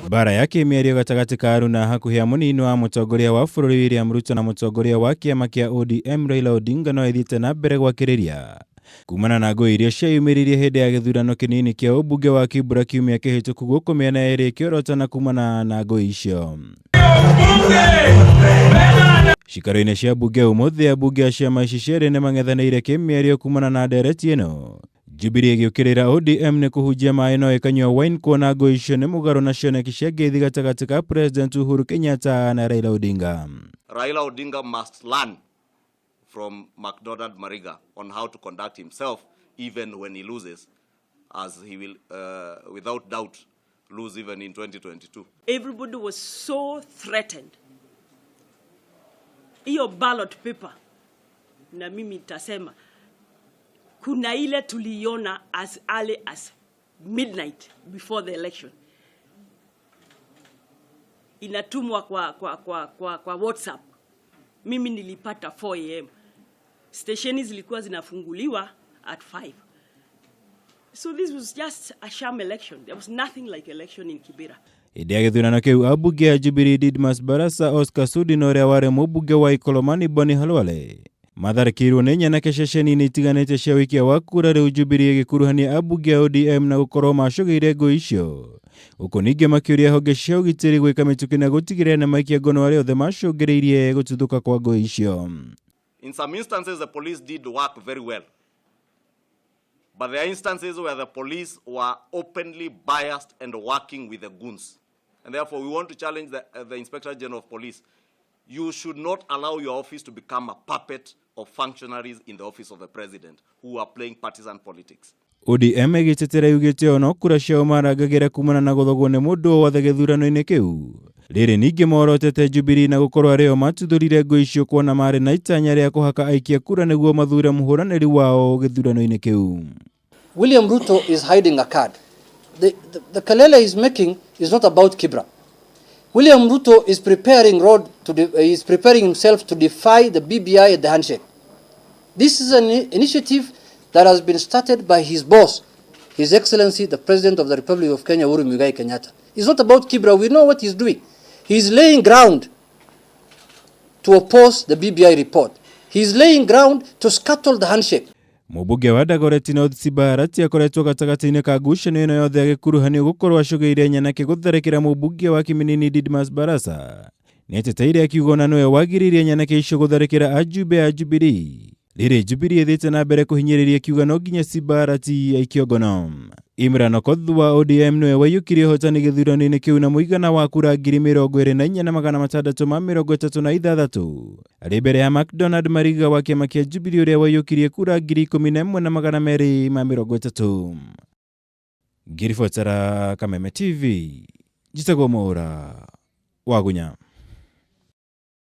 Mbara ya kĩmĩario gatagatĩ ka aruna hakuhĩ a mũnini wa mũtongoria wa bũrũri William Ruto na mũtongoria wa kĩama kĩa ODM Raila Odinga no ĩthiĩte na mbere gwakĩrĩria kumana na ngũĩ iria cieyumĩririe hĩndĩ ya gĩthurano kĩnini kĩa ũmbunge wa Kibra kiumia kĩhĩtũku gũkũ mĩena ĩrĩ ĩkĩorotana kumana na ngũĩ icio. Cikaro-inĩ cia mbunge ũmũthĩ ambunge a ciama ici cierĩ nĩ mang'ethanĩire kĩmĩario kumana na ndereti ĩno. Jubilee ĩgĩũkĩrĩra ODM nĩ kũhunjia maĩ no ĩkanyua wine kuona ngũĩ icio nĩ mũgarũ na cioneki cia ngeithi gatagatĩ ka President Uhuru Kenyatta na Raila Odinga. Raila Odinga must learn from MacDonald Mariga on how to conduct himself even when he loses, as he will, without doubt, lose even in 2022. Everybody was so threatened. Hiyo ballot paper, na mimi nitasema kuna ile tuliona as early as midnight before the election inatumwa kwa WhatsApp. Mimi nilipata 4 a.m. Stesheni zilikuwa zinafunguliwa at 5. So this was just a sham election. There was nothing like election in Kibera. Hĩndĩ ya gĩthurano kĩu ambunge a Jubilee Didmus Barasa, Oscar Sudi na ũrĩa warĩ mũmbunge wa Ikolomani Boni Khalwale matharĩkĩirwo nĩ nyanake ceceni-inĩ itiganĩte cia ũikia wa kura. Rĩu Jubilee ĩgĩkuruhania ambunge a ODM na gũkorwo macũgĩire ngũĩ icio gũkũ ningĩ makĩũria honge cia ũgitĩri gwĩka mĩtũkĩ na gũtigĩrĩra nĩ maikia ngono arĩa othe macũngĩrĩirie gũtuthũka kwa ngũĩ icio. In some instances, the police did work very well. But there are instances where the police were openly biased and working with the goons. And therefore, we want to challenge the Inspector General of Police. You should not allow your office to become a puppet of functionaries in the office of the president who are playing partisan politics. ODM ĩgĩtetera yugĩte o no kura ciao marangagĩra kumana na gũthogwo nĩ mũndũ o wothe gĩthurano-inĩ kĩu. Rĩrĩ ningĩ morotete Jubilee na gũkorwo arĩ o matuthũrire ngũĩ icio kuona marĩ na itanya rĩa kũhaka aikia kura nĩguo mathure mũhũranĩri wao gĩthurano-inĩ kĩu. William Ruto is hiding a card. The kelele he's making is not about Kibra. William Ruto is preparing road to is preparing himself to defy the BBI at the handshake. This is an initiative that has been started by his boss, His Excellency the President of the Republic of Kenya, Uhuru Muigai Kenyatta. It's not about Kibra. We know what he's doing. He's laying ground to oppose the BBI report. He's laying ground to scuttle the handshake. Mũmbunge wa Dagoretti North Simba Arati akoretwo gatagatĩ-inĩ ka ngucanio ĩno yothe agĩkuruhanio gũkorwo acũgĩire nyanake gũtharĩkĩra mũmbunge wa Kiminini Didmus Barasa. Nĩeteteire akiuga ona nĩwe wagiririe nyanake icio gũtharĩkĩra ajumbe a Jubilee. Rĩrĩ Jubilee ĩthiĩte na mbere kũhinyĩrĩria kiuga no nginya Simba Arati aikio ngono. Imran Okoth wa ODM nĩwe waiyũkirie ũhotani gĩthurano-inĩ kĩu na mũigana wa kura 24,636 arĩ mbere ya MacDonald Mariga wa kĩama kĩa Jubilee ũrĩa waiyũkirie kura 11,230. Ngĩribotera Kameme TV, njĩtagwo Mwaũra Wagunya.